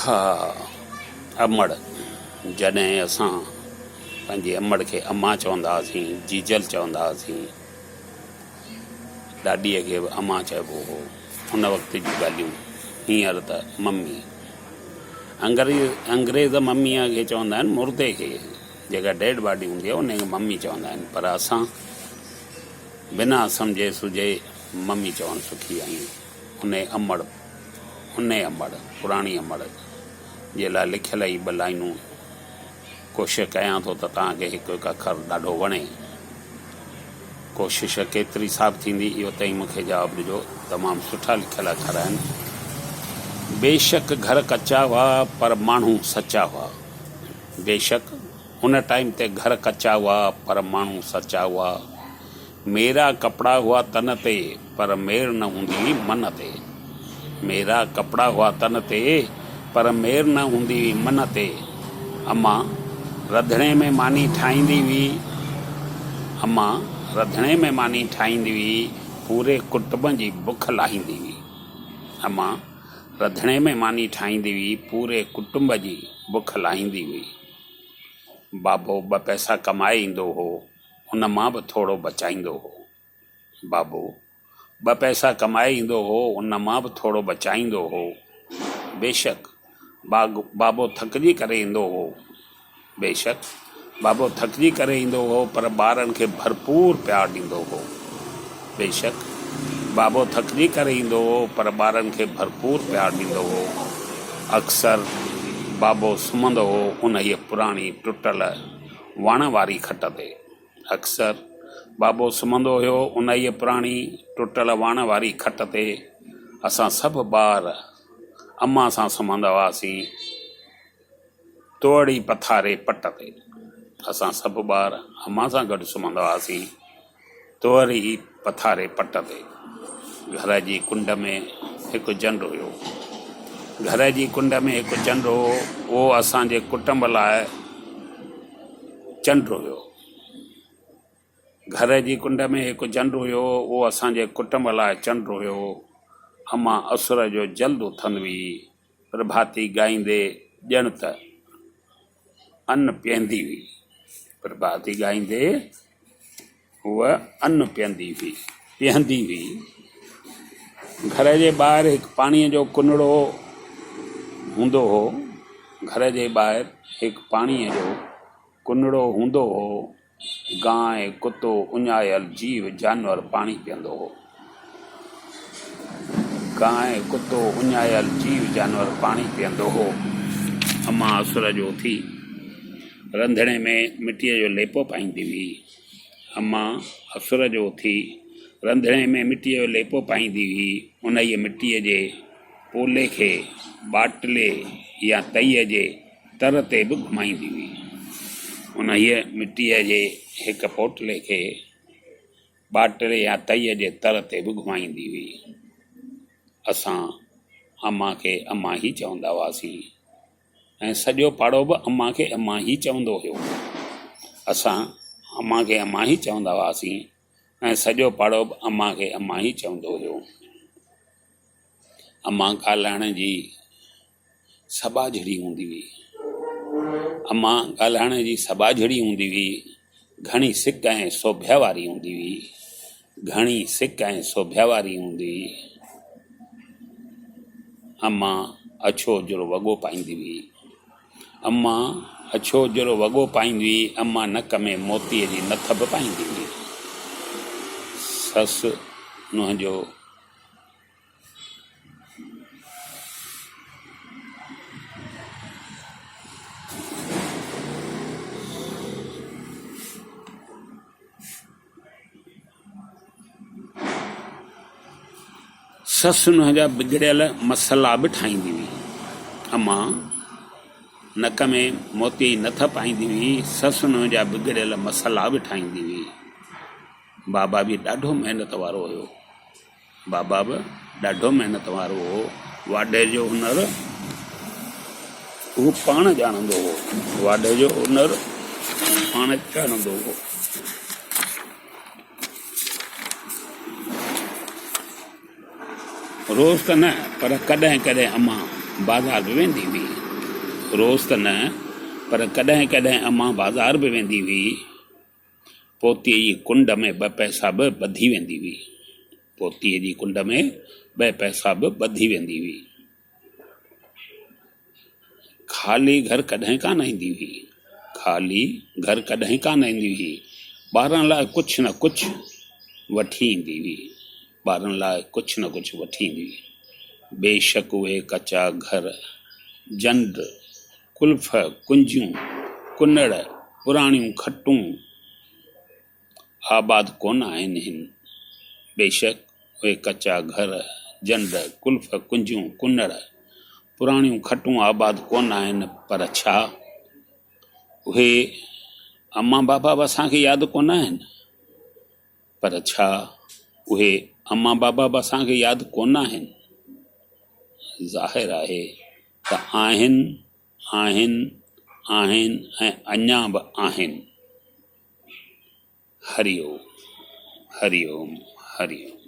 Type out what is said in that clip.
ها امڙ، جڏهن اسان پنهنجي امڙ کي امان چوندا هئاسين، جيجل چوندا هئاسين، ڏاڏيء کي به امان چئبو هو، ان وقت جون ڳالهيون، هينئر ته ممي. انگريز مميء کي چوندا آهن مردي کي، جيڪا ڊيڊ باڊي هوندي آهي، ان کي ممي چوندا آهن، پر اسان بنا سمجهي سجهي ممي چوڻ سکي آهيون. انهي امڙ، انهي امڙ، پراڻي امڙ جي لاء لکيل هي ٻه لائينون ڪوشش ڪيان ٿو ته توهان کي هڪ هڪ اکر ڏاڍو وڻي. ڪوشش ڪيتري صاف ٿيندي اهو تئين مون کي جواب ڏجو. تمام سٺا لکيل اکر آهن. بيشڪ گهر ڪچا هئا پر ماڻهو سچا هئا. بيشڪ ان ٽائيم تي گهر ڪچا هئا پر ماڻهو سچا هئا. ميرا ڪپڙا هئا تن تي، پر مير نه هوندي هئي من تي. ميرا ڪپڙا هئا تن تي، پر مير نه هوندي هئي من تي. امان رڌڻي ۾ ماني ٺاهيندي هئي. امان رڌڻي ۾ ماني ٺاهيندي هئي، پوري ڪٽنب جي بک لاهيندي هئي. امان رڌڻي ۾ ماني ٺاهيندي هئي، پوري ڪٽنب جي بک لاهيندي هئي. بابو ٻه پئسا ڪمائي ايندو هو. ان مان به ٿورو بچائيندو هو. بابو ٻه پئسا ڪمائي ايندو هو، ان مان به ٿورو بچائيندو هو. بيشڪ بابو ٿڪجي ڪري ايندو هو. بيشڪ بابو ٿڪجي ڪري ايندو هو، پر ٻارن کي ڀرپور پيار ڏيندو هو. بيشڪ بابو ٿڪجي ڪري ايندو هو، پر ٻارن کي ڀرپور پيار ڏيندو هو. اڪثر بابو سمهندو هو انهيء پراڻي ٽٽل وڻ واري کٽ تي. اڪثر بابو سمهندو هيو انهيء پراڻي ٽٽل وڻ واري کٽ تي. اسان سڀ ٻار امان سان سمهندا هئاسين توڙي پٿاري پٽ تي. اسان سڀ ٻار امان سان گڏ سمهندا هئاسين. توري پٿاري پٽ تي گهر جي ڪنڊ ۾ هڪ جنڊ هيو. گهر جي ڪنڊ ۾ هڪ جنڊ هو، اهو اسان جي ڪٽنب لاء چنڊ هيو. گهر جي ڪنڊ ۾ هڪ جنڊ هيو، اهو اسان جي ڪٽنب لاء چنڊ هيو. امان اسر جو جلد اٿندي هئي، پرڀاتي ڳائيندي ڄڻ ته ان پيئندي هئي. پرڀاتي ڳائيندي هوء ان پيئندي هئي. پيهندي هئي. گهر جي ٻاهر هڪ پاڻيء جو ڪنڙو هوندو هو. گهر جي ٻاهر هڪ پاڻيء جو ڪنڙو هوندو هو. گانء، ڪتو، اڃايل جيو جانور پاڻي پيئندو هو. گانء، ڪتو، اڃايل جيو جانور پاڻي پيئندو هو. امان اسر جو اٿي رنڌڻي ۾ مٽيء جو ليپو پائيندي هئي. امان اسر جو اٿي رنڌڻي ۾ مٽيء جو ليپو پائيندي هئي. انهيء مٽيء جي پولي کي ٻاٽلي يا تئيء جي تر تي به گهمائيندي هئي. انهيء مٽيء جي هڪ پوٽلي کي ٻاٽلي يا تئيء جي تر تي به گهمائيندي هئي. اسان امان کي امان ئي چوندا هئاسين ۽ سڄو پاڙو به امان کي امان ئي چوندو هيو. اسان امان کي امان ئي چوندا هئاسين ۽ سڄو پاڙو به امان کي امان ئي چوندو هيو. امان ڳالهائڻ جي سٻاجهڙي هوندي هئي. امان ڳالهائڻ جي سٻاجهڙي هوندي هئي. گهڻي سڪ ۽ سوڀيا واري هوندي هئي. گهڻي سڪ ۽ سوڀيا واري هوندي هئي. امان اڇو اجرو وڳو پائيندي هئي. امان اڇو اجرو وڳو پائيندي هئي. امان نڪ ۾ موتيء جي نٿ به پائيندي هئي. سس ننهن جو سس ننهن جا بگڙيل مسئلا به ٺاهيندي هئي. امان نڪ ۾ موتيء جي نٿ پائيندي هئي. سس ننهن جا بگڙيل مسئلا به ٺاهيندي هئي. بابا به ڏاڍو محنت وارو هيو. بابا به ڏاڍو محنت وارو هو. واڍي جو هنر هو پاڻ ڄاڻندو هو. واڍي جو هنر پاڻ ڄاڻندو هو. روز ته نه پر ڪڏهن ڪڏهن امان. بازار به ويندي هئي. روز ته نه پر ڪڏهن ڪڏهن امان بازار به ويندي هئي. پوتيء جي ڪنڊ ۾ ٻه پئسا به ٻڌي ويندي هئي. پوتيء جي ڪنڊ ۾ ٻه پئسا به ٻڌي ويندي هئي. خالي گهر ڪڏهن ڪانه ايندي هئي. خالي گهر ڪڏهن ڪانه ايندي هئي. ٻارن لاء ڪجهه نه ڪجهه وٺي ايندي هئي. ٻارن لاء ڪجهه نه ڪجهه وٺي ايندي هئي. بيشڪ اهي ڪچا گهر، جنڊ، قلف، ڪنجيون، ڪنڙ، پراڻيون کٽون آباد ڪونه آهن هن. بيشڪ اهي ڪچا گهر، جنڊ، قلف، ڪنجيون، ڪنڙ، پراڻيون کٽون آباد ڪونه آهن پر ڇا اهي امان بابا به اسان کي ياد ڪونه آهن؟ پر ڇا اهي امان بابا به اسان کي ياد ڪونه آهن؟ ظاهر آهي ته آهن، آهن، آهن ۽ اڃا به آهن. هري اوم، هري اوم، هري اوم.